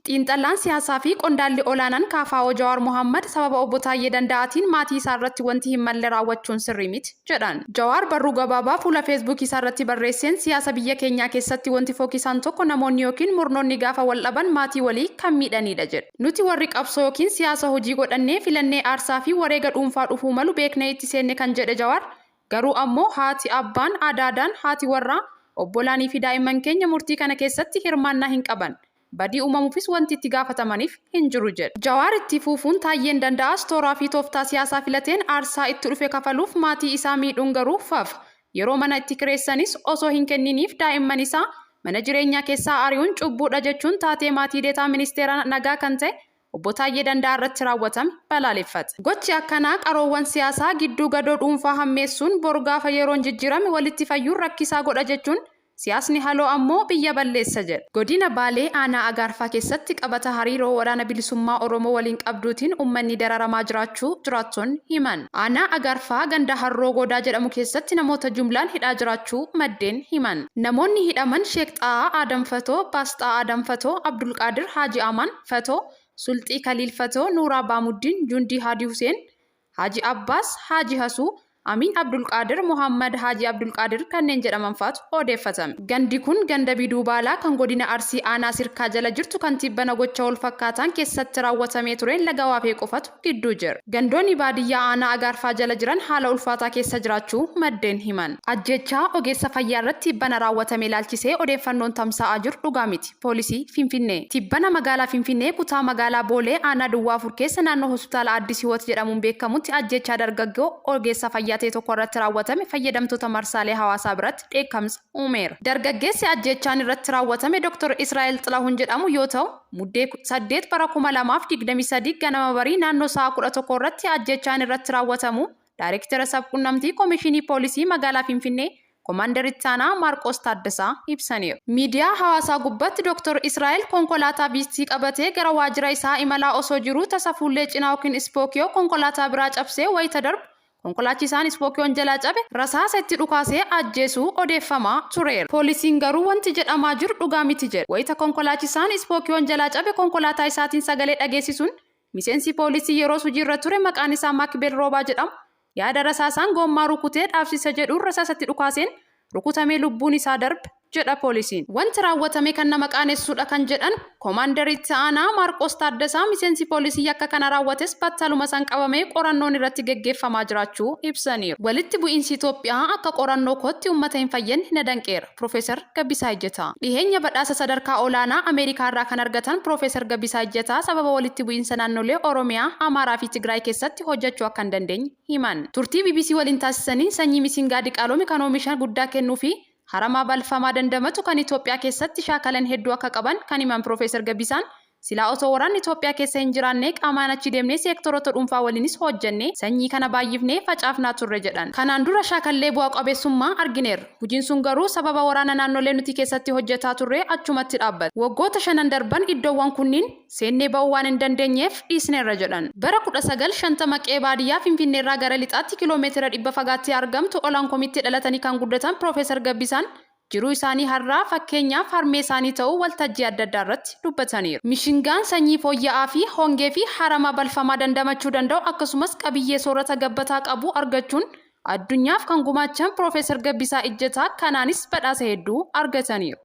Xiinxallaan siyaasaa fi qondaalli olaanaan KFO Jawaar Mohaammad sababa Obbo Taayyee Danda'aatiin maatii isaa irratti wanti hin malle raawwachuun sirrii miti jedhan. Jawaar barruu gabaabaa fuula Feesbuukii isaa irratti barreesseen siyaasa biyya keenyaa keessatti wanti fookisaan tokko namoonni yookiin murnoonni gaafa wal dhaban maatii walii kan miidhaniidha jedhe. Nuti warri qabsoo yookiin siyaasa hojii godhannee filannee aarsaa fi wareega dhuunfaa dhufuu malu beeknee itti seenne kan jedhe Jawaar, garuu ammoo haati, abbaan, adaadaan, haati warraa, obbolaanii fi daa'imman keenya murtii kana keessatti hirmaannaa hin qaban. Badii uumamuufis wanti itti gaafatamaniif hin jiru jedhe. Jawaar itti fuufuun Taayyeen Danda'aas tooraa fi tooftaa siyaasaa filateen aarsaa itti dhufe kafaluuf maatii isaa miidhuun garuu fafa. Yeroo mana itti kireessanis osoo hin kenniniif daa'imman isaa mana jireenyaa keessaa ari'uun cubbuudha jechuun taatee maatii Deetaa Ministeera Nagaa kan ta'e Obbo Taayyee Danda'aa irratti raawwatame balaaleffate. Gochi akkanaa qaroowwan siyaasaa gidduu gadoo dhuunfaa hammeessuun bor gaafa yeroon jijjiirame walitti fayyuun rakkisaa godha jechuun siyaasni haloo ammoo biyya balleessa jedhe. Godina Baalee Aanaa Agaarfaa keessatti qabata hariiroo Waraana Bilisummaa Oromoo waliin qabduutiin uummanni dararamaa jiraachuu jiraattonni himan. Aanaa Agaarfaa ganda Harroo Goodaa jedhamu keessatti namoota jumlaan hidhaa jiraachuu maddeen himan. Namoonni hidhaman Sheek Xaa'aa Aadam Fatoo, Baasxaa Aadam Fatoo, Abdulqaadir Haaji Amaan Fatoo, Sulxii Kaliil Fatoo, Nuuraa Baamuddiin, Jundii Haadii Huseen, Haaji Abbaas Haaji Hasuu, Amiin Abdulqaadir, Mohaammad Haaji Abdulqaadir kanneen jedhaman faatu odeeffatame. Gandi kun ganda Biduu Baalaa kan godina Arsii aanaa Sirkaa jala jirtu kan tibbana gocha walfakkaataan keessatti raawwatamee tureen laga Waafee qofatu gidduu jira. Gandoonni baadiyyaa aanaa Agaarfaa jala jiran haala ulfaataa keessa jiraachuu maddeen himan. Ajjeechaa ogeessa fayyaa irratti tibbana raawwatame ilaalchisee odeeffannoon tamsa'aa jiru dhugaa miti. Poolisii Finfinnee. Tibbana magaalaa Finfinnee kutaa magaalaa Boolee aanaa Duwwaa 4 keessa naannoo Hospitaala Addis Hiwot jedhamuun beekamutti ajjeechaa dargaggoo ogeessa fayyaa ta'e tokko irratti raawwatame fayyadamtoota marsaalee hawaasaa biratti dheekkamsa uumeera. Dargaggeessi ajjeechaan irratti raawwatame Dr. Israa'el Xilahun jedhamu yoo ta'u, Muddee 8 bara 2023 ganama barii naannoo sa'a 11 irratti ajjeechaan irratti raawwatamuu Daarektera Sabquunnamtii Komishinii Poolisii Magaalaa Finfinnee Komaandar Ittaanaa Maarqoos Taaddasaa ibsaniiru. Miidiyaa hawaasaa gubbatti Dr. Israa'el konkolaataa Viistii qabatee gara waajjira isaa imalaa osoo jiruu tasa fuullee cinaa yookiin ispookiyoo konkolaataa biraa cabsee wayita darbu konkolaachisaan ispookiyoon jalaa cabe rasaasa itti dhukaasee ajjeesuu odeeffamaa tureera. Poolisiin garuu wanti jedhamaa jiru dhugaa miti jedhe. Wayita konkolaachisaan ispookiyoon jalaa cabe konkolaataa isaatiin sagalee dhageessisuun Miseensi poolisii yeroos hojiirra ture maqaan isaa Maakbeel Roobaa jedhamu yaada rasaasaan goommaa rukutee dhaabsisa jedhuun rasaasa itti dhukaaseen rukutamee lubbuun isaa darbe jedha poolisiin. Wanti raawwatame kan nama qaanessuudha kan jedhan Komaandar Itti Aanaa Maarqoos Taaddasaa miseensi poolisii yakka kana raawwates battaluma san qabamee qorannoon irratti geggeeffamaa jiraachuu ibsaniiru. Walitti bu'iinsi Itoophiyaa akka qorannoo kootti uummata hin fayyadne na danqeera. Piroofeesar Gabbisaa Ejjetaa. Dhiheenya badhaasa sadarkaa olaanaa Ameerikaarraa kan argatan Piroofeesar Gabbisaa Ejjetaa sababa walitti bu'iinsa naannolee Oromiyaa, Amaaraa fi Tigraay keessatti hojjechuu akka hin dandeenye himan. Turtii bbc waliin taasisaniin sanyii misingaa diqaalome kan oomisha guddaa kennuu fi haramaa balfamaa dandamatu kan Itoophiyaa keessatti shaakalan hedduu akka qaban kan himan Piroofeesar Gabbisaan, Silaa osoo waraanni Itoophiyaa keessa hin jiraannee qaamaan achi deemnee seektorota dhuunfaa waliinis hojjennee sanyii kana baay'ifnee facaafnaa turre jedhan. Kanaan dura shaakallee bu'a qabeessummaa argineerra. Hojiin sun garuu sababa waraana naannolee nuti keessatti hojjetaa turree achumatti dhaabbate. Waggoota shanan darban iddoowwan kunniin seennee ba'uu waan hin dandeenyeef dhiisneerra jedhan. Bara 1950 qe'ee baadiyyaa Finfinneerraa gara lixaatti kiiloo meetira 100 fagaattee argamtu Olaankomitti dhalatanii kan guddatan Piroofeesar Gabbisaan jiruu isaanii har'aa fakkeenyaaf harmee isaanii ta'uu waltajjii adda addaa irratti dubbataniiru. Mishingaan sanyii fooyya'aa fi hongee fi harama balfamaa dandamachuu danda'u akkasumas qabiyyee soorata gabbataa qabu argachuun addunyaaf kan gumaachan Piroofeesar Gabbisaa Ijjetaa kanaanis badhaasa hedduu argataniiru.